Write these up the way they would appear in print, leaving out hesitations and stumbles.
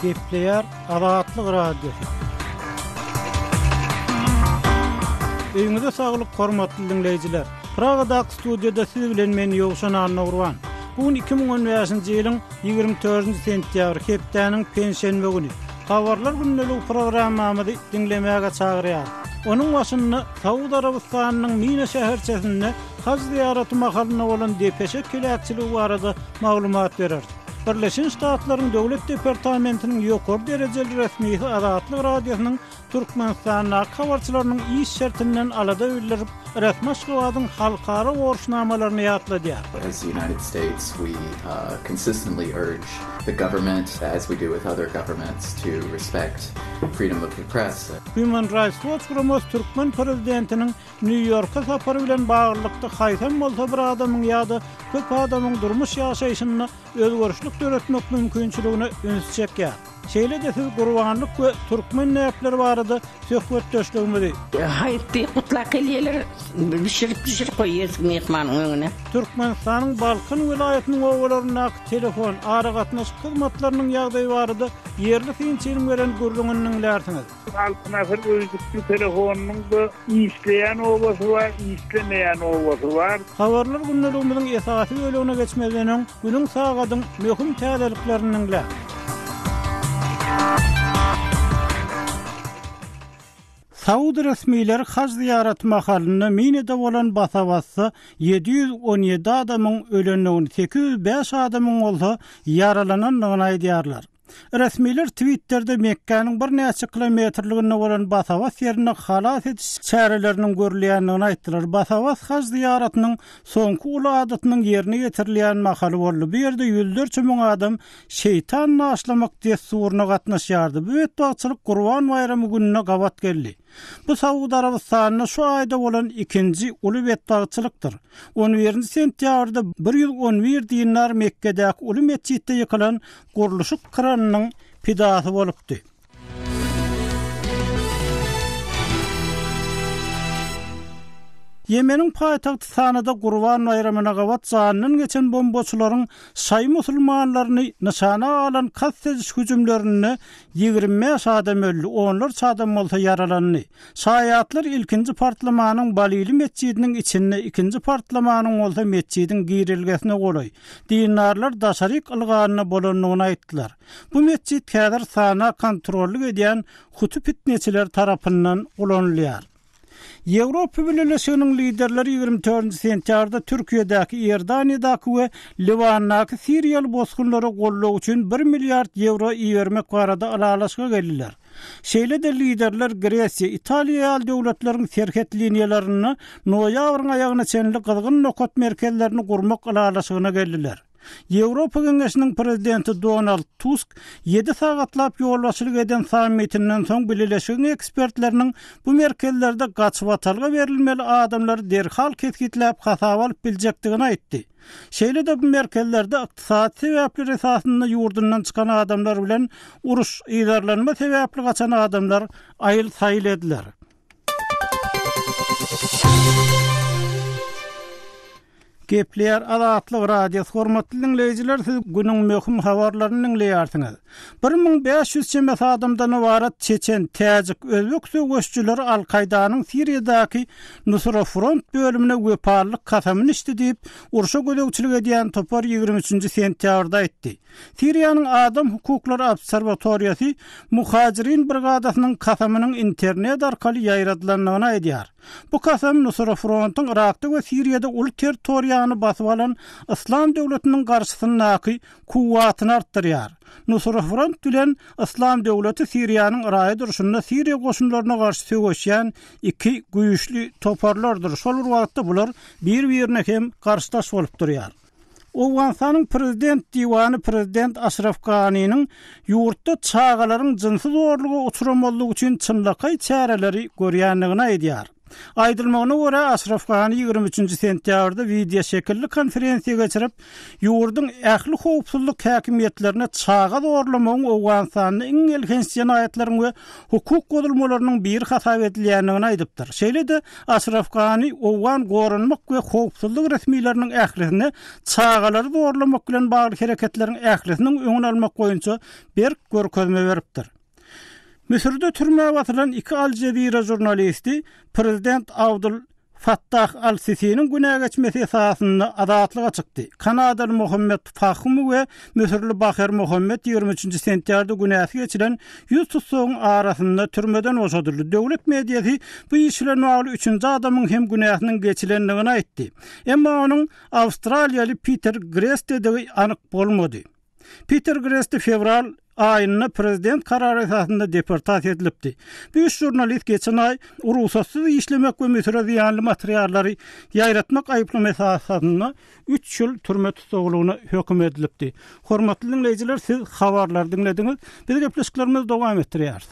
Gepleýär Azatlyk Radiosy. Öýüňize saglyk hormatly diňleýjiler! Pragadaky studiýada siz bilen men Ýowşan Annagurban. Bu gün 2015-nji ýylyň 24-nji sentýabry, hepdäniň penşenbe güni. Habarlar gündeligi programmamyzy diňlemäge çagyrýarys. Onuň başynda Saud Arabystanynyň Mina şäherçesinde haj zyýaraty mahalynda bolan depeşek heläkçiligi barada maglumat bereris. Birleşen Ştatlaryň Döwlet departamentiniň ýokary derejeli resmisi Azatlyk Radiosynyň Türkmenistandaky habarçylarynyň iş şertinden alada bildirip, resmi Aşgabadyň halkara borçnamalaryny ýatladýar. As the United States we consistently urge the government, as we do with other governments, to respect freedom of the press. Human Rights Watch guramasy türkmen prezidentiniň Nýu-Ýorka sapary bilen baglylykda haýsam bolsa bir adamyň ýa-da köp adamyň durmuş ýaşaýşynda özgerişlik döretmek mümkinçiligine üns çekýär. Şeýle-de siz gurbanlyk we türkmen däpleri barada söhbetdeşligimizi. Haýyt diýip gutlap gelýärler, bişirip-bişirip goýýas myhmanyň öňüne. Türkmenistanyň Balkan welaýatynyň obalaryndaky telefon, aragatnaşyk hyzmatlarynyň ýagdaýy barada ýerli synçynyň beren gürrüňini diňlärsiňiz. Altyn asyr öýjükli telefonynyň-da işleýän obasy bar, işlemeýän obasy bar. Habarlar gündeligimiziň esasy bölegine geçmezden öň, günüň sagadyň möhüm täzeliklerini diňläň. Saud resmileri haj zyýaraty mahalynda Minada bolan basa-basda 717 adamyň ölendigini, 805 adamyň bolsa ýaralanandygyny aýdýarlar. Resmiler Twitterde Mekgäniň birnäçe kilometrliginde bolan basa-bas ýerinde halas ediş çäreleriniň görülýändigini aýtdylar. Basa-bas haj zyýaratynyň soňky uly adatynyň ýerine ýetirilýän mahaly boldy. Bu ýerde ýüzlerçe müň adam şeýtan naşlamak dessuryna gatnaşýardy. Bu betbagtçylyk Gurban baýramy gününe gabat geldi. Bu Saud Arabystanynda şu aýda bolan ikinji uly betbagtçylykdyr. On birinji sentýabrda 111 dindar Mekgedäki uly metjitde ýykylan gurluşyk kranynyň pidasy bolupdy. Ýemeniň paýtagty Sanada Gurban baýramyna gabat janyndan geçen bombaçylaryň şaýy musulmanlaryny nyşana alan kast ediş hüjümlerinde 25 adam öldi, onlarça adam bolsa ýaralandy. Şaýatlar ilkinji partlamanyň Balili metjidiniň içinde, ikinji partlamanyň bolsa metjidiň girelgesine golaý, dindarlar daşaryk ylganda bolandygyny aýtdylar. Bu metjit häzir Sana kontrollyk edýän huti pitneçileri tarapyndan ulanylýar. Ýewropa Bileleşiginiň liderleri 24-nji sentýabrda Türkiýedäki, Iordaniýadaky we Liwandaky siriýaly bosgunlara goldaw üçin bir milliard ýewro ibermek barada ylalaşyga geldiler. Şeýle-de liderler Gresiýa, Italiýa ýaly döwletleriň serhet liniýalarynda noýabryň aýagyna çenli gyzgyn nokat merkezlerini gurmak ylalaşygyna geldiler. Ýewropa Geňeşiniň Prezidenti Donald Tusk ýedi sagatlap ýolbaşçylyk eden sammitinden soň bileleşigiň ekspertleriniň bu merkezlerde gaçybatalga berilmeli adamlary derhal kesgitläp hasaba alyp biljekdigini aýtdy. Şeýle-de bu merkezlerde ykdysady sebäpler esasynda ýurdundan çykan adamlar bilen uruş, yzarlanma sebäpli gaçan adamlar aýyl-saýyl ediler. Gepleýär Azatlyk Radiosy hormatly diňleýjiler siz günüň möhüm habarlaryny diňleýärsiňiz. 1500 çemesi adamdan ybarat çeçen, täjik, özbek söweşijileri Al-Kaýdanyň Siriýadaky Nusra Front bölümine wepalylyk kasamyny içdi diýip, urşa gözegçilik edýän topar 23-nji sentýabrda aýtdy. Siriýanyň Adam hukuklary obserwatoriýasy Muhajirin brigadasynyň kasamynyň internet arkaly ýaýradylandygyny aýdýar. Bu kasam Nusra Frontyň Yrakda we Siriýada uly territoriýany basyp alan Yslam döwletiniň garşysyndaky kuwwatyny artdyrýar. Nusra Front bilen Yslam döwleti Siriýanyň raýat urşunda Siriýa goşunlaryna garşy söweşýän iki güýçli toparlardyr. Şol bir wagtda bular bir-birine hem garşydaş bolup durýar. Owganystanyň Prezident diwany prezident Aşraf Ganiniň ýurtda çagalaryň jynsy zorluga uçramazlygy üçin çynlakaý çäreleri görýändigini aýdýar. Aýdylmagyna görä, Aşraf Gani 23-nji sentýabrda wideoşekilli konferensiýa geçirip, ýurduň ähli howpsuzlyk häkimiýetlerine çaga zorlamagyň Owganystanda iň elhenç jenaýatlaryň we hukuk bozulmalarynyň biri hasap edilýändigini aýdypdyr. Şeýle-de, Aşraf Gani owgan goranmak we howpsuzlyk resmileriniň ählisine çagalary zorlamak bilen bagly hereketleriň ählisiniň öňüni almak boýunça berk görkezme beripdir. Müsürde türmä basylan iki Al Jazeera žurnalisti prezident Abdul Fattah al-Sisiniň günä geçmesi esasynda azatlyga çykdy. Kanadaly Mohammed Fahmy we müsürli Baher Mohammed 23-nji sentýabrda günäsi geçilen 100 tussagyň arasynda türmeden boşadyldy. Döwlet mediasy bu iş bilen bagly üçünji adamyň hem günäsiniň geçilendigini aýtdy. Emma onuň awstraliýaly Piter Grestedigi anyk bolmady. Piter Gresti fewral aýynda prezident karary esasynda deportasiýa edilipdi. Bu üç žurnalist geçen aý rugsatsyz işlemek we Müsüre zyýanly materiallary ýaýratmak aýyplama esasynda üç ýyl türme tussaglygyna höküm edilipdi. Hormatly diňleýjiler, siz habarlary diňlediňiz. Biz gepleşiklerimizi dowam etdirýäris.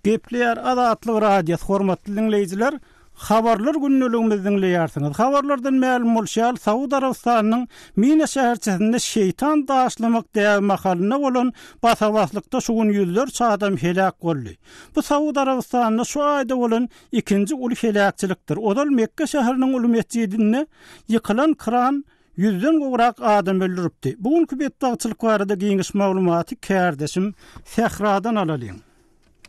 Gepleýär Azatlyk Radiosy hormatly diňleýjiler, Habarlar gündeligimizi diňleýärsiňiz. Habarlardan mälim bolşy ýaly, Saud Arabystanynyň Mina şäherçesinde şeýtan daşlamak däbi mahalynda bolan basa-baslykda şu gün ýüzlerçe adam heläk boldy. Bu Saud Arabystanynda şu aýda bolan ikinji uly heläkçilikdir. Ozal Mekge şäheriniň uly metjidinde ýykylan kran ýüzden gowrak adam öldüripdi. Bu günki betbagtçylyk barada giňiş maglumaty kärdeşim Sähradan alalyň.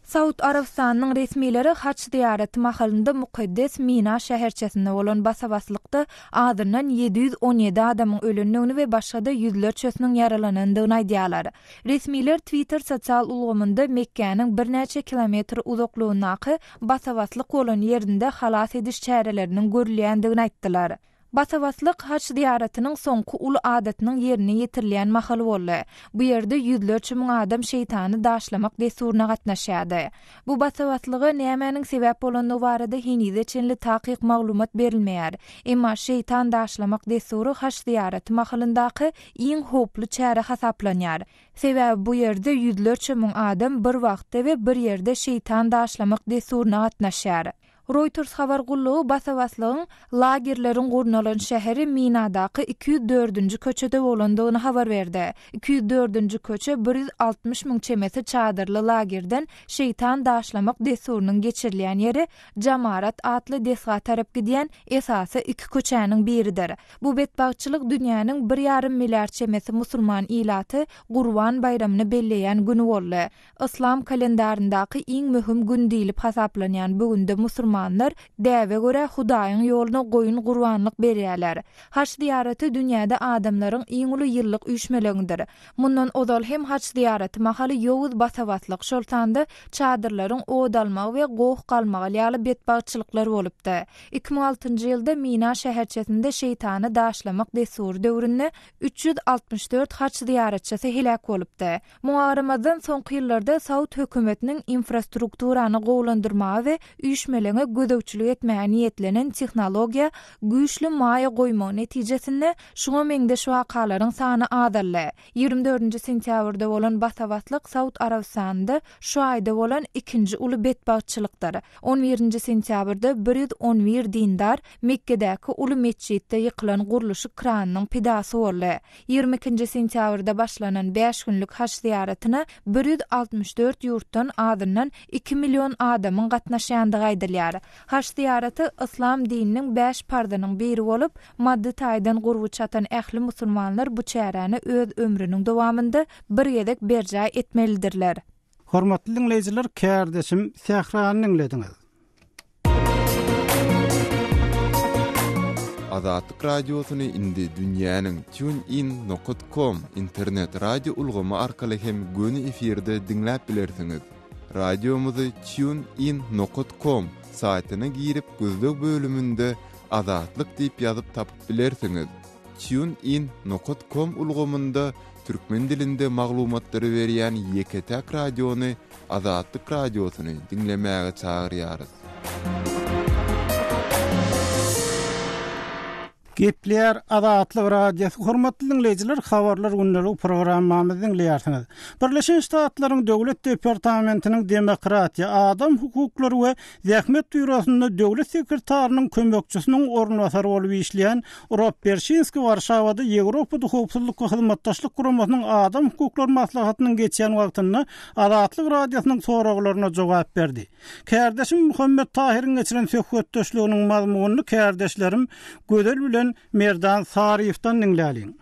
Saud Arabystanynyň resmileri haç zyýaraty mahalynda mukaddes Mina şäherçesinde bolan basa-baslykda azyndan 717 adamyň ölendigini we başga-da ýüzlerçesiniň ýaralanandygyny aýdýarlar. Resmiler Twitter sosial ulgamynda Mekgäniň birnäçe kilometr uzaklygyndaky basa-baslyk bolan ýerinde halas ediş çäreleriniň görülýändigini aýtdylar. Basa-baslyk haç zyýaratynyň soňky uly adatynyň ýerine ýetirilýän mahaly boldy. Bu ýerde ýüzlerçe müň adam şeýtany daşlamak dessuryna gatnaşýardy. Bu basa-baslyga nämäniň sebäp bolandygy barada henize çenli takyk maglumat berilmeýär. Emma şeýtan daşlamak dessury haç zyýaraty mahalyndaky iň howply çäre hasaplanýar. Sebäbi bu ýerde ýüzlerçe müň adam bir wagtda we bir ýerde şeýtan daşlamak dessuryna gatnaşýar. Reuters habar gullugy basa-baslygyň lagerleriň gurnalan şäheri Minadaky 204-nji köçede bolandygyny habar berdi. 204-nji köçe 160 müň çemesi çadyrly lagerden şeýtan daşlamak dessurynyň geçirilýän ýeri Jamarat atly desga tarap gidýän esasy iki köçäniň biridir. Bu betbagtçylyk dünýäniň bir ýarym milliard çemesi musulman ilaty Gurban baýramyny belleýän güni boldy. Yslam kalendaryndaky iň möhüm gün diýlip hasaplanýan bu günde musulmanlar däbe görä Hudaýyň ýoluna goýun gurbanlyk berýärler. Haç zyýaraty dünýäde adamlaryň iň uly ýyllyk üýşmeleňidir. Mundan ozal hem haç zyýaraty mahaly ýowuz basa-baslyk, şol sanda çadyrlaryň ot almagy we goh-galmagal ýaly betbagtçylyklar bolupdy. 2006-njy ýylda Mina şäherçesinde şeýtany daşlamak dessury döwründe 364 haç zyýaratçysy heläk bolupdy. Muňa garamazdan, soňky ýyllarda saud hökümetiniň infrastrukturany gowulandyrmaga we üýşmeleňe gözegçilik etmäge niýetlenen tehnologiýa güýçli maýa goýmagy netijesinde şuňa meňzeş wakalaryň sany azaldy. 24-nji sentýabrda bolan basa-baslyk Saud Arabystanynda şu aýda bolan ikinji uly betbagtçylykdyr. On birinji sentýabrda 111 dindar Mekgedäki uly metjitde ýykylan gurluşyk kranynyň pidasy boldy. 22-nji sentýabrda başlanan bäş günlük haç zyýaratyna 164 ýurtdan azyndan iki million adamyň gatnaşýandygy aýdylýar. Haç zyýaraty yslam dininiň bäş parzynyň biri bolup, maddy taýdan gurby çatan ähli musulmanlar bu çäräni öz ömrüniň dowamynda bir gezek berjaý etmelidirler. Hormatly diňleýjiler kärdeşim Sährany diňlediňiz. Azatlyk Radiosyny indi dünýäniň TuneIn nokat com internet radio ulgamy arkaly hem göni efirde diňläp bilersiňiz. Radiomyzy TuneIn nokat com saýtyna girip gözleg bölüminde Azatlyk diýip ýazyp tapyp bilersiňiz. TuneIn nokat com ulgamynda türkmen dilinde maglumatlary berýän ýeke-täk radiony Azatlyk Radiosyny diňlemäge çagyrýarys. Gepleýär Azatlyk Radiosy, hormatly diňleýjiler, Habarlar gündeligi programmamyzy diňleýärsiňiz. Birleşen Ştatlaryň Döwlet departamentiniň Demokratiýa, adam hukuklary we zähmet býurosynda döwlet sekretarynyň kömekçisiniň orunbasary bolup işleýän Rob Berşinski Warşawada Ýewropada Howpsuzlyk we Hyzmatdaşlyk Guramasynyň Adam hukuklary maslahatynyň geçýän wagtynda Azatlyk Radiosynyň soraglaryna jogap berdi. Kärdeşim Muhammet Tahyryň geçiren söhbetdeşliginiň mazmunyny kärdeşlerim Gözel bilen Merdan Saryýewden diňläliň.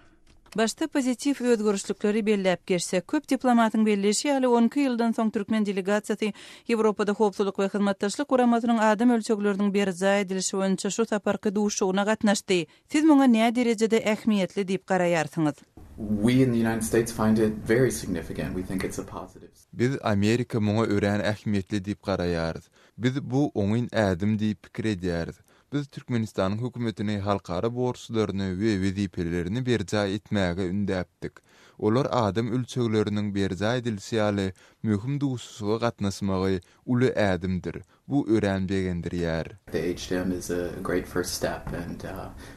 Başda pozitiw özgerişlikleri belläp geçsek, köp diplomatyň belleýşi ýaly, on iki ýyldan soň türkmen delegasiýasy Ýewropada Howpsuzlyk we Hyzmatdaşlyk Guramasynyň adam ölçegleriniň berjaý edilişi boýunça şu saparky duşuşygyna gatnaşdy. Siz muňa näderejede ähmiýetli diýip garaýarsyňyz? We in the United States find it very significant. We think it's a positive. Biz Amerika muňa örän ähmiýetli diýip garaýarys. Biz bu oňyn ädim diýip pikir edýäris. Biz Türkmenistanyň hökümetini halkara borçlaryny we wezipelerini berjaý etmäge ündäpdik. Olar adam ölçegleriniň berjaý edilişi ýaly möhüm duşuşyga gatnaşmagy uly ädimdir. Bu örän begendirýär. The HDM is a great first step and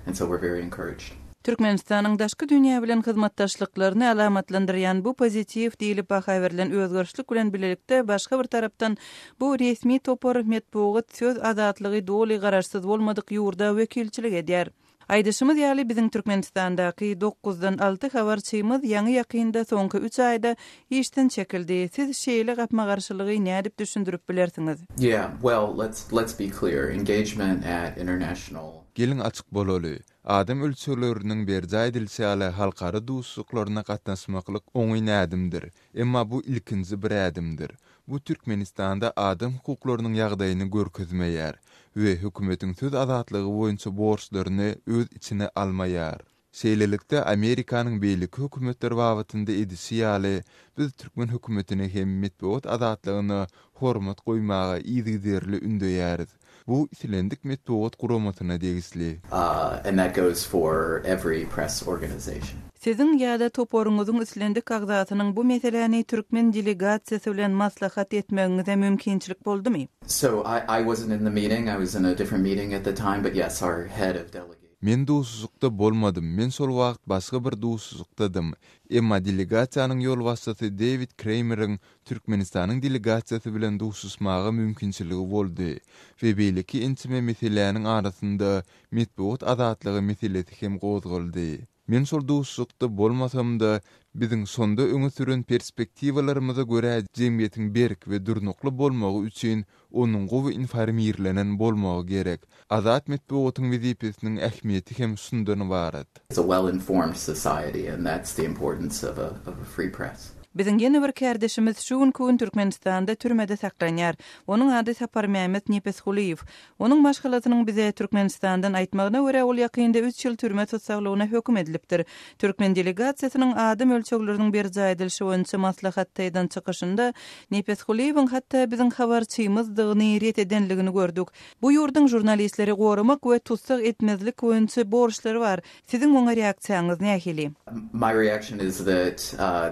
and so we're very encouraged. Türkmenistanyň daşky dünýä bilen hyzmatdaşlyklaryny alamatlandyrýan bu pozitiw diýlip baha berlen özgerişlik bilen bilelikde başga bir tarapdan bu resmi topar metbugat söz azatlygy doly garaşsyz bolmadyk ýurda wekilçilik edýär. Aýdyşymyz ýaly, biziň Türkmenistandaky dokuzdan alty habarçymyz ýaňy-ýakynda, soňky üç aýda işden çekildi. Siz şeýle gapma-garşylygy nädip düşündirip bilersiňiz? Yeah, well, let's, let's be clear, engagement at international. Geliň açyk bolaly, adam ölçegleriniň berjaý edilişi ýaly halkara duşuşyklaryna gatnaşmaklyk oňyn ädimdir. Emma bu ilkinji bir ädimdir. Bu Türkmenistanda adam hukuklarynyň ýagdaýyny görkezmeýär we hökümetiň söz azatlygy boýunça borçlaryny öz içine almaýar. Şeýlelikde, Amerikanyň beýleki hökümetler babatynda edişi ýaly, biz türkmen hökümetini hem metbugat azatlygyna hormat goýmaga yzygiderli ündeýäris. Bu islendik metbugat guramasyna degişli. And that goes for every press organization. Siziň ýa-da toparyňyzyň islendik agzasynyň bu meseläni türkmen delegasiýasy bilen maslahat etmegiňize mümkinçilik boldumy? So I I wasn't in the meeting, I was in a different meeting at the time, but yes, our head of delegation. Men duşuşykda bolmadym, men şol wagt başga bir duşuşykdadym. Emma delegasiýanyň ýolbaşçysy Dewid Kreýmeriň Türkmenistanyň delegasiýasy bilen duşuşmaga mümkinçiligi boldy we beýleki ençeme meseläniň arasynda metbugat azatlygy meselesi hem gozgaldy. Men şol duşuşykda bolmasam-da, biziň şonda öňe süren perspektiwalarymyza görä jemgyýetiň berk we durnukly bolmagy üçin onuň gowy informirlenen bolmagy gerek. Azat metbugatyň wezipesiniň ähmiýeti hem şundan ybarat. It's a well informed society and that's the importance of a of a free press. Biziň ýene bir kärdeşimiz şu günki gün Türkmenistanda türmede saklanýar. Onuň ady Saparmämmet Nepesgulyýew. Onuň maşgalasynyň bize Türkmenistandan aýtmagyna görä, ol ýakynda üç ýyl türme tussaglygyna höküm edilipdir. Türkmen delegasiýasynyň adam ölçegleriniň berjaý edilişi boýunça maslahatda eden çykyşynda Nepesgulyýewiň hatda biziň habarçymyzdygyny ret edenligini gördük. Bu ýurduň žurnalistleri goramak we tussag etmezlik boýunça borçlary bar. Siziň muňa reaksiýaňyz nähili? My reaction is that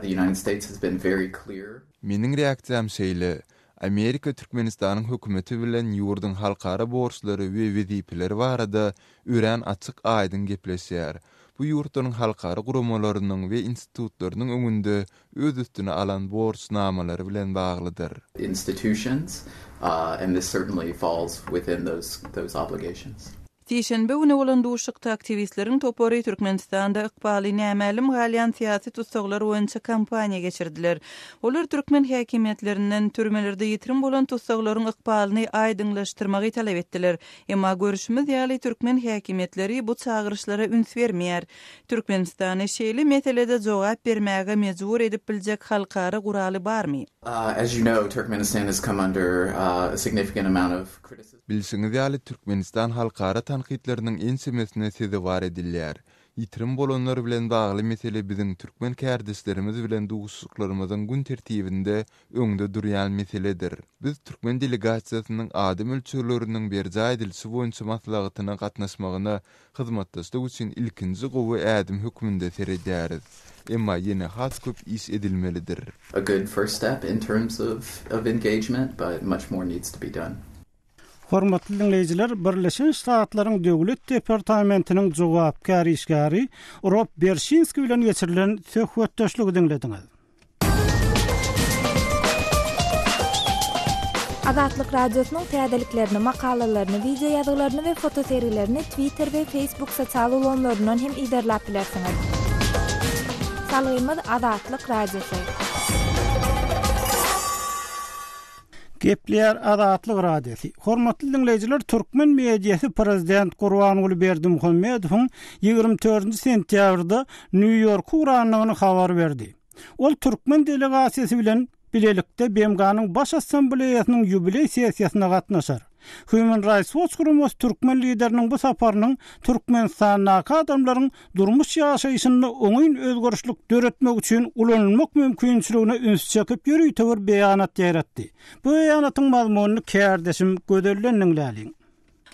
the United States has been very clear. Meniň reaksiýam şeýle, Amerika Türkmenistanyň hökümeti bilen ýurduň halkara borçlary we wezipeleri barada örän açyk-aýdyň gepleşýär. Bu ýurtlaryň halkara guramalarynyň we institutlarynyň öňünde öz üstüne alan borçnamalary bilen baglydyr. Institutions, and this certainly falls within those those obligations. Sişenbe güni bolan duşuşykda aktiwistleriň topary Türkmenistanda ykbaly nämälim galýan syýasy tussaglar boýunça kampaniýa geçirdiler. Olar türkmen häkimiýetlerinden türmelerde ýitirim bolan tussaglaryň ykbalyny aýdyňlaşdyrmagy talap etdiler. Emma görşümiz ýaly, türkmen häkimiýetleri bu çagyryşlara üns bermeýär. Türkmenistany şeýle meselede jogap bermäge mejbur edip biljek halkara guraly barmy? As you know, Turkmenistan has come under a significant amount of criticism. Bilşiňiz ýaly, Türkmenistan halkara tankytlarynyň ençemesine sezewar edilýär. Ýitirim bolanlar bilen bagly mesele biziň türkmen kärdeşlerimiz bilen duşuşyklarymyzyň gün tertibinde öňde durýan meseledir. Biz türkmen delegasiýasynyň adam ölçegleriniň berjaý edilişi boýunça maslahatyna gatnaşmagyna hyzmatdaşlyk üçin ilkinji gowy ädim hökmünde seredýäris. Emma ýene has köp iş edilmelidir. A good first step in terms of of engagement, but much more needs to be done. Hormatly diňleýjiler, Birleşen Ştatlaryň Döwlet departamentiniň jogapkär işgäri Rob Berşinski bilen geçirilen söhbetdeşligi diňlediňiz. Azatlyk Radiosynyň täzeliklerini, makalalaryny, wideoýazgylaryny we fotosergilerini Twitter we Facebook sosial ulgamlaryndan hem yzarlap bilersiňiz. Salgymyz Azatlyk Radiosy. Gepleýär Azatlyk Radiosy. Hormatly diňleýjiler, türkmen mediasy prezident Gurbanguly Berdimuhamedowyň 24 sentýabrda Nýu-Ýorka ugrandygyny habar berdi. Ol türkmen delegasiýasy bilen bilelikde BMG-niň Baş Assambleýasynyň ýubileý sessiýasyna gatnaşar. Human Rights Watch guramasy türkmen lideriniň bu saparynyň Türkmenistandaky adamlaryň durmuş ýaşaýşynda oňyn özgerişlik döretmek üçin ulanylmak mümkinçiligine ünsi çekip ýörite bir beýanat ýaýratdy. Bu beýanatyň mazmunyny kärdeşim Gözelden diňläliň.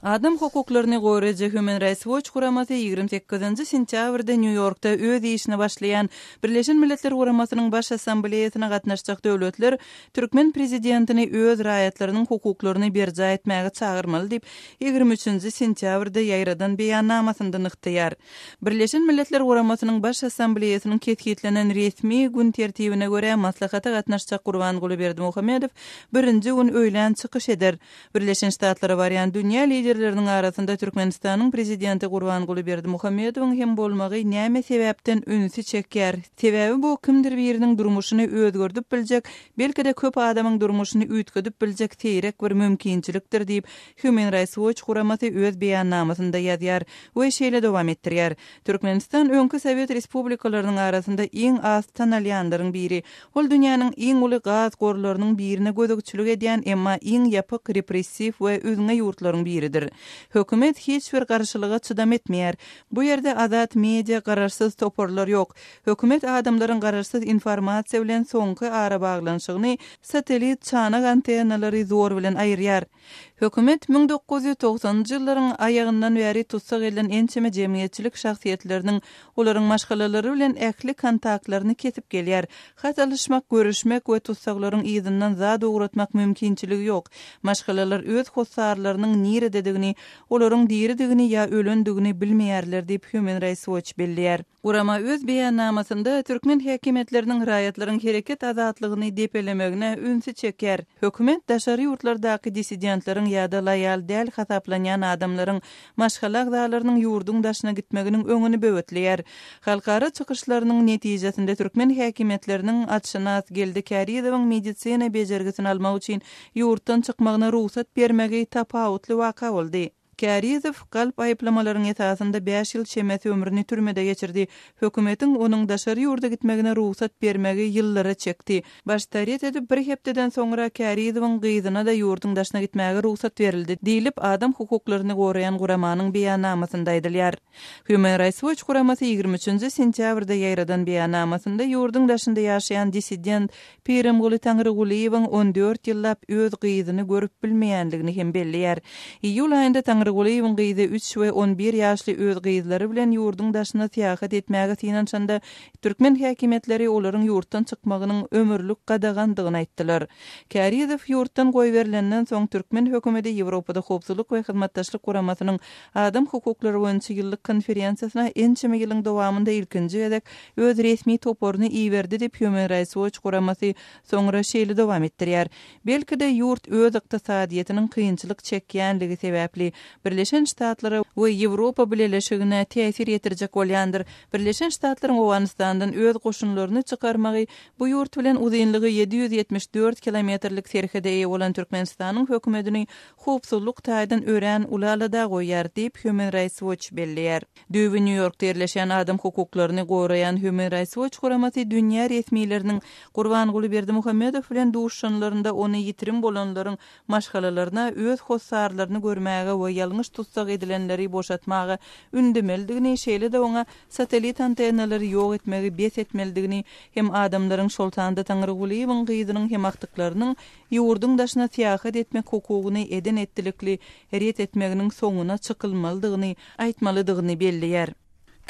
Adam hukuklaryny goraýjy Human Rights Watch guramasy 28-nji sentýabrda Nýu-Ýorkda öz işine başlaýan Birleşen Milletler Guramasynyň Baş Assambleýasyna gatnaşjak döwletler türkmen prezidentini öz raýatlarynyň hukuklaryny berjaý etmäge çagyrmaly diýip, 23-nji sentýabrda ýaýradan beýannamasynda nygtaýar. Birleşen Milletler Guramasynyň Baş Assambleýasynyň kesgitlenen resmi gün tertibine görä, maslahata gatnaşjak Gurbanguly Berdimuhamedow birinji gün öýlän çykyş eder. Birleşen Ştatlara barýan dünýä liderleriniň arasynda Türkmenistanyň Prezidenti Gurbanguly Berdimuhamedowyň hem bolmagy näme sebäpden ünsi çekýär? Sebäbi bu kimdir biriniň durmuşyny özgerdip biljek, belki-de köp adamyň durmuşyny üýtgedip biljek seýrek bir mümkinçilikdir diýip, Human Rights Watch guramasy öz beýannamasynda ýazýar we şeýle dowam etdirýär, Türkmenistan öňki sowet respublikalarynyň arasynda iň az tanalýanlaryň biri. Ol dünýäniň iň uly gaz gorlarynyň birine gözegçilik edýän, emma iň ýapyk, repressiw we üzňe ýurtlaryň biridir. Hökümet hiç bir garşylyga çydam etmeýär. Bu ýerde azat media, garaşsyz toparlar ýok. Hökümet adamlaryň garaşsyz informasiýa bilen soňky arabaglanyşygyny satellit çanak antennalary zor bilen aýyrýar. Hökümet 1990-njy ýyllaryň aýagyndan bäri tussag edilen ençeme jemgyýetçilik şahsyýetleriniň, olaryň maşgalalary bilen ähli kontaktlaryny kesip gelýär. Hat alyşmak, görüşmek we tussaglaryň yzyndan zat ugratmak mümkinçiligi ýok. Maşgalalar öz hossarlarynyň nirededigini, olaryň diridigini ýa ölendigini bilmeýärler diýip, Human Rights Watch belleýär. Gurama öz beýannamasynda türkmen häkimiýetleriniň raýatlaryň hereket azatlygyny depelemegine ünsi çekýär. Hökümet daşary ýurtlardaky dissidentleriň ýa-da loýal däl hasaplanýan adamlaryň maşgala agzalarynyň ýurduň daşyna gitmeginiň öňüni böwetleýär. Halkara çykyşlarynyň netijesinde türkmen häkimiýetleriniň atşynas Geldi Kärizowyň medisina bejergisini almak üçin ýurtdan çykmagyna rugsat bermegi tapawutly waka boldy. Kärizow galp aýyplamalaryň esasynda bäş ýyl çemesi ömrüni türmede geçirdi. Hökümetiň onuň daşary ýurda gitmegine rugsat bermegi ýyllara çekdi. Başda ret edip, bir hepdeden soňra Kärizowyň gyzyna-da ýurduň daşyna gitmäge rugsat berildi, diýlip, adam hukuklaryny goraýan guramanyň beýannamasynda aýdylýar. Human Rights Watch guramasy 23-nji sentýabrda ýaýradan beýannamasynda ýurduň daşynda ýaşaýan dissident Pirimguly Taňrygulyýewiň on dört ýyllap öz gyzyny görüp bilmeýändigini hem belleýär. Iýul aýynda Taňrygulyýewiň gyzy üç we on bir ýaşly öz gyzlary bilen ýurduň daşyna syýahat etmäge synanyşanda, türkmen häkimiýetleri olaryň ýurtdan çykmagynyň ömürlik gadagandygyny aýtdylar. Kärizow ýurtdan goýberilenden soň, türkmen hökümeti Ýewropada Howpsuzlyk we Hyzmatdaşlyk Guramasynyň Adam hukuklary boýunça ýyllyk konferensiýasyna ençeme ýylyň dowamynda ilkinji gezek öz resmi toparyny iberdi diýip, Human Rights Watch guramasy soňra şeýle dowam etdirýär, Belki-de, ýurt öz ykdysadyýetiniň kynçylyk çekýänligi sebäpli Birleşen Ştatlara we Ýewropa Bileleşigine täsir ýetirjek bolýandyr. Birleşen Ştatlaryň Owganystandan öz goşunlaryny çykarmagy bu ýurt bilen uzynlygy 774 kilometrlik serhede eýe bolan Türkmenistanyň hökümetini howpsuzlyk taýdan örän uly alada goýýar diýip, Human Rights Watch belleýär. Düýbi Nýu-Ýorkda ýerleşýän adam hukuklaryny goraýan Human Rights Watch guramasy dünýä resmileriniň Gurbanguly Berdimuhamedow bilen duşuşanlarynda ony ýitirim bolanlaryň maşgalalaryna öz hossarlaryny görmäge we ýalňyş tussag edilenleri boşatmaga ündemelidigini, şeýle-de oňa satellit antennalary ýok etmegi bes etmelidigini hem adamlaryň, şol sanda Taňrygulyýewiň gyzynyň hem agtyklarynyň ýurduň daşyna syýahat etmek hukugyny eden-etdilikli ret etmeginiň soňuna çykylmalydygyny aýtmalydygyny belleýär.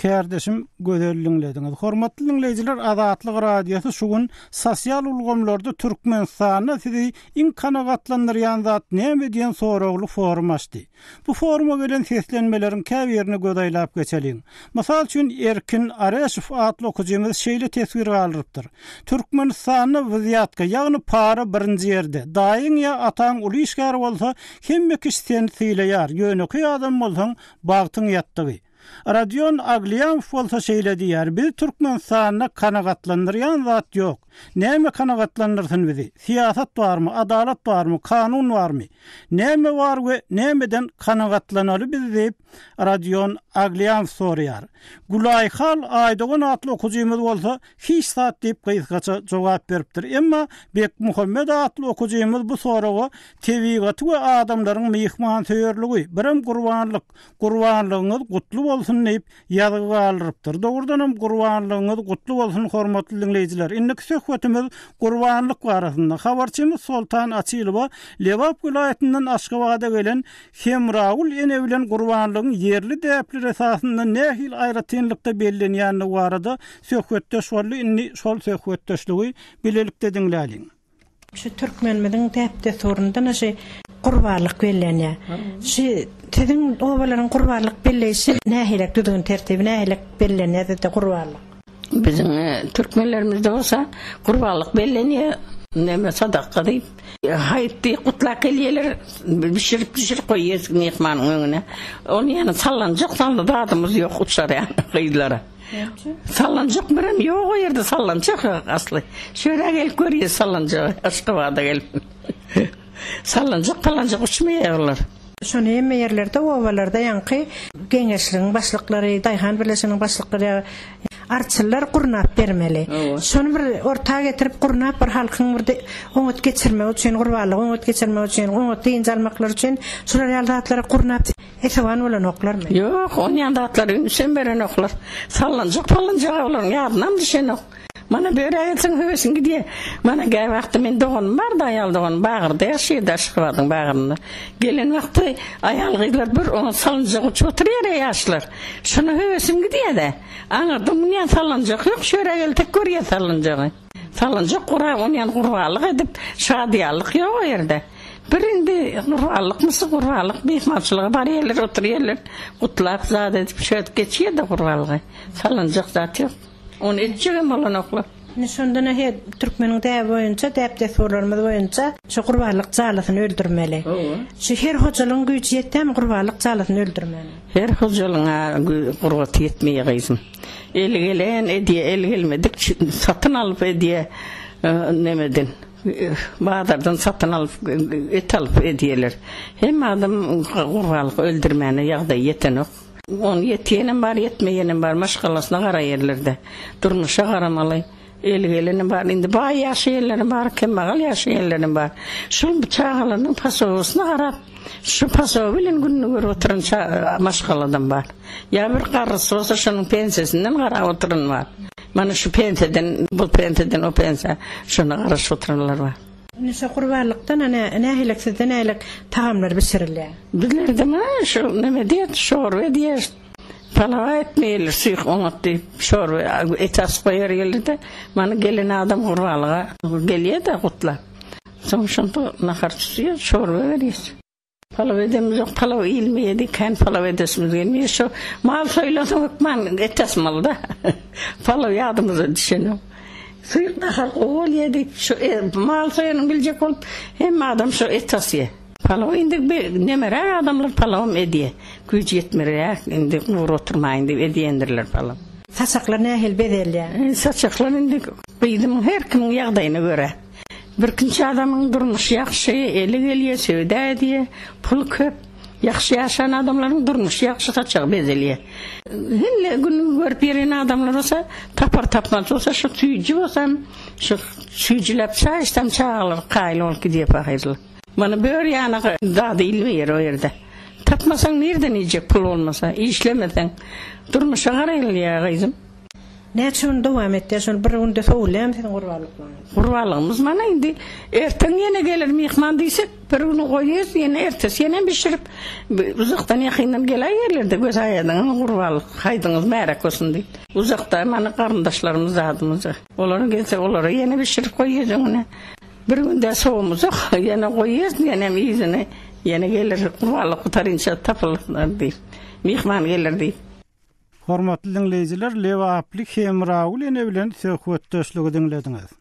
Kärdeşim Gözel diňlediňiz. Hormatly diňleýjiler Azatlyk Radiosy şu gün sosial ulgamlarda Türkmenistanda sizi iň kanagatlandyrýan zat näme diýen soragly forum açdy. Bu foruma gelen seslenmeleriň käbirine göz aýlap geçeliň. Mysal üçin Erkin Areşow atly okyjymyz şeýle teswir galdyrypdyr, Türkmenistanda wzýatka ýagny para birinji ýerde. Daýyň ýa ataň uly işgär bolsa hemme kişi seni sylaýar, ýönekeý adam bolsaň bagtyň ýatdygy. Rodion Aglýamow bolsa şeýle diýýär, Bizi Türkmenistanda kanagatlandyrýan zat ýok. Näme kanagatlandyrsyn bizi? Syýasat barmy, adalat barmy, kanun barmy? Näme bar we nämeden kanagatlanaly biz diýip, Rodion Aglýamow soraýar. Gülaýhal Aýdogan atly okyjymyz bolsa, Hiç zat diýip gysgaça jogap beripdir. Emma Bekmuhammet atly okyjymyz bu soraga tebigaty we adamlaryň myhmansöýerligi, birem gurbanlyk, Gurbanlygyňyz gutly bolsun diýip, ýazgy galdyrypdyr. Dogrudanam gurbanlygyňyz gutly bolsun hormatly diňleýjiler. Indiki söhbetimiz gurbanlyk barasynda. Habarçymyz Soltan Açylowa Lebap welaýatyndan Aşgabada gelen Hemragül ene bilen gurbanlygyň ýerli däpler esasynda nähili aýratynlykda bellenýändigi barada söhbetdeş boldy. Indi şol söhbetdeşligi bilelikde diňläliň. Şu türkmenimiziň däp-dessurynda şu gurbanlyk bellenýär. Şu siziň obalaryň gurbanlyk belleýşi nähilek düzgün tertibi nähilek bellenýär sizde gurbanlyk? Biziň türkmenlerimizde bolsa gurbanlyk bellenýär. Näme sadaka diýip, haýyt diýip gutlap gelýärler, bişirip bişirip goýýas myhmanyň öňüne. Ony ýöne sallanjak saldy zadymyz ýok uçarýan gyzlara. Sallanjak birem ýok o ýerde sallanjak ýok asly. Şöyle gelip görýär sallanjagy Aşgabada gelip. Sallanjak palanjak uçmaýar olar. Şony hemme ýerlerde obalarda ýaňky geňeşligiň başlyklary, daýhan birleşiginiň başlyklary ýa arçynlar gurnap bermeli. Şony bir orta getirip gurnap bir halkyň bir oňat geçirmegi üçin, gurbanlygy oňat geçirmek üçin, oňat dynç almaklary üçin şular ýaly zatlary gurnap Esewan bolanoklarmy? Ýok, onýan zatlara ünsem berenoklar. Sallanjak pallanjaga olaryň ýadynam düşenok. Mana börä gelseň höwesiň gidýär. Mana gä wagty men doganym bardy, aýal doganym Bagyrda ýaşaýardy, Aşgabadyň Bagyrynda. Gelen wagty aýal-gyzlar bir oňa salynjak uçup oturýar-a ýaşlar. Şona höwesim gidýär-dä. Aňyrda munýan sallanjak ýok, şörä gelsek görýäs sallanjagy. Salynjak gurap onýan gurbanlyk edip şadyýanlyk ýok o ýerde. Bir indi gurbanlykmysy gurbanlyk myhmançylyga barýarlar oturýarlar gutlap zat edip şöýdüp geçýärde gurbanlygy. Salynjak zat ýok. Ony etjegem bolanoklar. Indi şonda her türkmeniň däbi boýunça däp-dessurlarymyz boýunça şu gurbanlyk jalasyny öldürmeli. Şu her hojalygyň güýji ýetýärmi gurbanlyk jalasyny öldürmäne? Her hojalygyň gurbaty ýetmeýär gyzym. Eli gelen edýä, eli gelmedik satyn alyp edýä nemeden, bazardan satyn alyp et alyp edýäler. Hemme adam gurbanlyk öldürmäne ýagdaýy ýetenok. Ony ýetýänem bar, ýetmeýänem bar, maşgalasyna garaýarlar-da. Durmuşa garamaly. Eli gelenem bar, indi baý ýaşaýanlaram bar, kemmagal ýaşaýanlaram bar. Şol çagalarynyň pasobasyna garap, şu pasoba bilen gününi görüp oturan maşgaladam bar. Ýa bir garrysy bolsa şonuň pensiýasyndan garap oturan bar. Mana şu pensiýadan, bu pensiýadan o pensiýa şona garaşyp oturanlar bar. Indi şo gurbanlykdan nähilek sizde nähilek tagamlar bişirilýär? Bizlerde mana şu neme diýer, şorba edýär. Palawa etmeýärler, syh oňat diýip, şorba et asyp goýar geldi-de, mana gelen adam gurbanlyga gelýär-de gutlap. Soň şonda nahar tutýar, şorba berýär. Palaw edemizok, palaw iýilmeýär diýip, kän palaw edesimiz gelmeýär. Şo mal soýlansoň hökman et asmaly-da. Palaw ýadymyza düşenok. Suýuk nahar gowy bolýar diýip, şo mal soýanyny biljek bolup, hemme adam şo et asýar. Palaw indi nemeräk adamlar palawam edýär. Güýji ýetmeräk indi gury oturmaýyn diýip edýändirler palaw. Saçaklar nähili bezelýär? Saçaklar indi gyzymyň her kimiň ýagdaýyna görä. Birkinçi adamyň durmuşy ýagşy, eli gelýär, söwda edýär, puly köp. Ýagşy ýaşan adamlaryň durmuşy ýagşy saçagy bezelýär. Hemme gün görüp ýören adamlar bolsa tapar tapmaz bolsa şu süýji bolsam şu süýjüläp çaý içsem çagalar kaýyl bolup gidýär pahyrlar. Mana bör ýana zady ilmeýär o ýerde. Tapmasaň nirden iýjek pul bolmasa, işlemeseň. Durmuşa garaýylýar gyzym. Näçe gün dowam etýär şol bir günde sowulýarmy siziň gurbanlyklaryňyz? Gurbanlygymyz mana indi erteň ýene geler myhman diýsek bir güni goýýas ýene ertesi ýene bişirip uzakdan ýakyndan geläýerlerde göz aýadyňyz gurbanlyk haýdyňyz märek bolsun diýip. Uzakda mana garyndaşlarymyz zadymyz olar gelse olara ýene bişirip goýýas öňüne. Bir günde sowmajak ýene goýýas ýenem yzyny ýene geler gurbanlyk gutarynça tapylar diýip myhman geler diýip. Hormatly diňleýjiler, lebaply Hemragül ene bilen söhbetdeşligi diňlediňiz.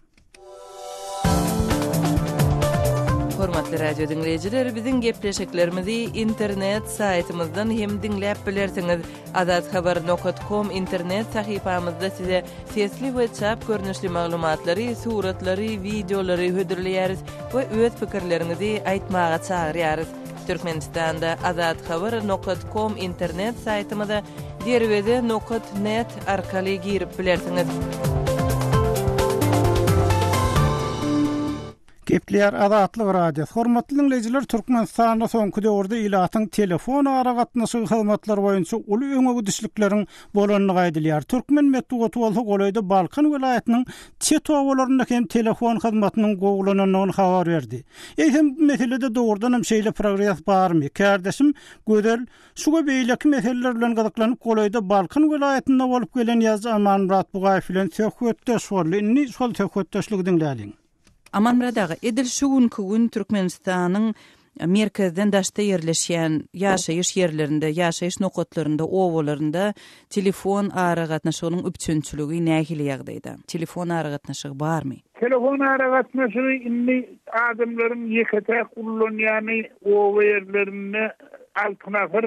Hormatly radio diňleýjiler, biziň gepleşiklerimizi internet saýtymyzdan hem diňläp bilersiňiz. Azathabar nokat kom internet sahypamyzda size sesli we çap görnüşli maglumatlary, suratlary, wideolary hödürleýäris we öz pikirleriňizi aýtmaga çagyrýarys. Türkmenistanda Azathabar nokat kom internet saýtymyza Derweze nokat net arkaly girip bilersiňiz. Gepleýär Azatlyk Radiosy. Hormatly diňleýjiler, Türkmenistanda soňky döwürde ilatyň telefon aragatnaşygy hyzmatlary boýunça uly öňe gidişlikleriň bolandygy aýdylýar. Türkmen metbugaty bolsa golaýda Balkan welaýatynyň çet obalarynda hem telefon hyzmatynyň gowulanandygyny habar berdi. Eýsem, bu meselede dogrudan hem şeýle progres barmy? Kärdeşim Gözel şu we beýleki meseleler bilen gyzyklanyp, golaýda Balkan welaýatynda bolup gelen ýazyjy Amanmyrat Bugaýew bilen söhbetdeş boldy. Indi şol söhbetdeşligi diňläliň. Amanmyrat aga, edil şu günki gün Türkmenistanyň merkezden daşda ýerleşýän ýaşaýyş ýerlerinde, ýaşaýyş nokatlarynda, obalarynda telefon aragatnaşygynyň üpjünçiligi nähili ýagdaýda? Telefon aragatnaşygy barmy? Telefon aragatnaşygy indi adamlaryň ýeke-täk ullanýany oba ýerlerinde Altyn asyr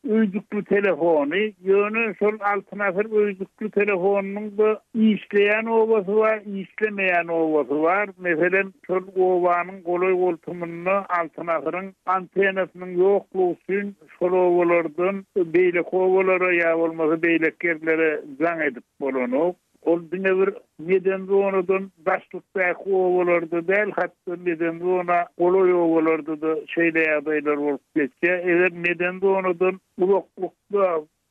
öýjükli telefony, ýöne şol Altyn asyr öýjükli telefonynyň-da işleýän obasy bar, işlemeýän obasy bar. Meselem, şol obanyň golaý-goltumynda Altyn asyryň antennasynyň ýoklugy üçin şol obalardan beýleki obalara ýa bolmasa beýleki ýerlere jaň edip bolanok. Ol diňe bir medeni zonadan daşlykdaky obalarda däl, hatda medeni zona golaý obalarda-da şeýle ýagdaýlar bolup geçýär. Eger medeni zonadan uzaklykda,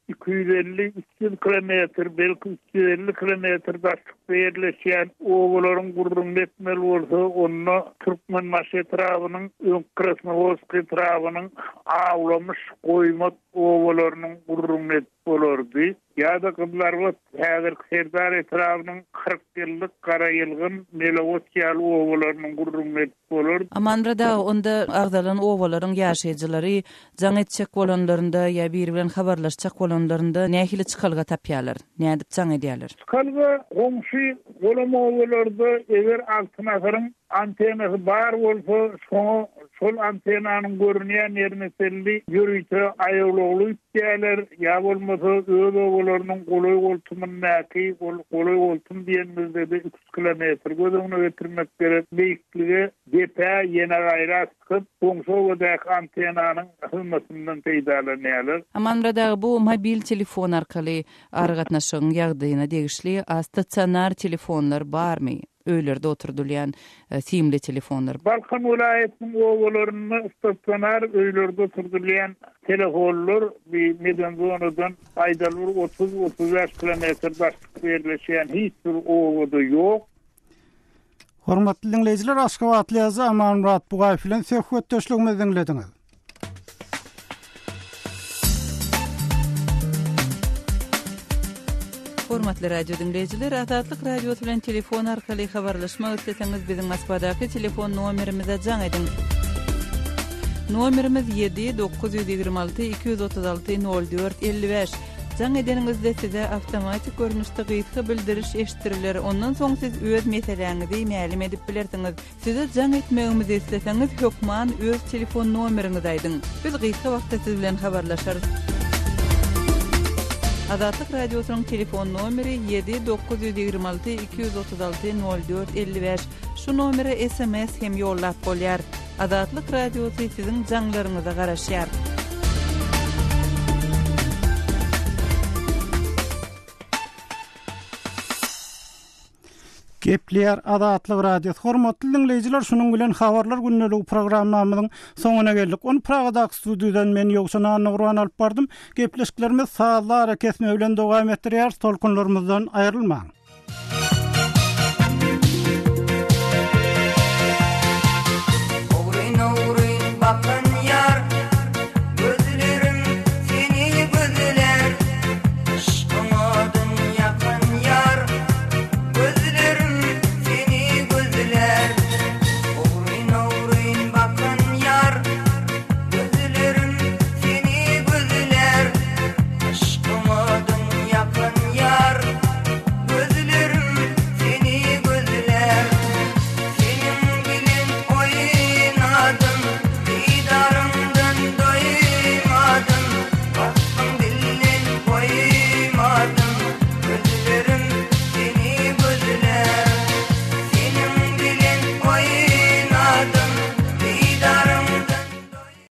250, 300 kilometr, belki 350 kilometr daşlykda ýerleşýän obalaryň gürrüňini etmeli bolsa, onda Türkmenbaşy etrabynyň, öňki Krasnowodsk etrabynyň Awlamyş, Goýmat obalarynyň gürrüňini edip bolardy. Ýa-da Gyzylarbat, häzirki Serdar etrabynyň Kyrkýyllyk, Garaýylgyn, Melegoç ýaly obalarynyň gürrüňini edip bolar. Amanmyrat aga, onda agzalan obalaryň ýaşaýjylary jaň etjek bolanlarynda ýa biri bilen habarlaşjak bolanlarynda nähili çykalga tapýarlar? Nädip jaň edýärler? Çykalga goňşy golam obalarda eger Altyn asyryň antennasy bar bolsa, şoňa şol antennanyň görünýän ýerine çenli ýörite aýawlagly gitýärler, ýa bolmasa öz obalarynyň golaý-goltumyndaky, ol golaý-goltum diýenimizde-de iki-üç kilometr göz öňüne getirmek gerek, beýiklige, depä ýene gaýra çykyp, goňşy obadaky antennanyň hyzmatyndan peýdalanýarlar. Amanmyrat aga, bu mobil telefon arkaly aragatnaşygyň ýagdaýyna degişli, a stasionar telefonlar barmy? Öýlerde oturdylýan simli telefonlar. Balkan welaýatynyň obalarynda stasionar öýlerde oturdylýan telefonlar bi medeni zonadan aýdaly bir otuz, 35 kilometr daşlykda ýerleşýän hiç bir obada ýok. Hormatly diňleýjiler, Aşgabatly ýazyjy Amanmyrat Bugaýew bilen söhbetdeşligimizi diňlediňiz. Hormatly radio diňleýjiler, Azatlyk Radiosy bilen telefon arkaly habarlaşmak isleseňiz, biziň Moskwadaky telefon nomerimize jaň ediň. Nomerimiz 7 926 236 04 55. Jaň edeniňizde size awtomatik görnüşde gysga bildiriş eşitdiriler, ondan soň siz öz meseläňizi mälim edip bilersiňiz. Size jaň etmegimizi isleseňiz, hökman öz telefon nomeriňizi aýdyň. Biz gysga wagtda siz bilen habarlaşarys. Azatlyk Radiosynyň telefon nomeri ýedi 926 236 04 55. Şu nomere sms hem ýollap bolýar. Azatlyk Radiosy siziň jaňlaryňyza garaşýar. Gepleýär Azatlyk Radiosy. Hormatly diňleýjiler, şunuň bilen Habarlar gündeligi programmamyzyň soňuna geldik. Ony Pragadaky studiýadan men Ýowşan Annagurban alyp bardym. Gepleşiklerimizi sazly arakesme bilen dowam etdirýäris. Tolkunlarymyzdan aýrylmaň. Ogryn-ogryn bakan.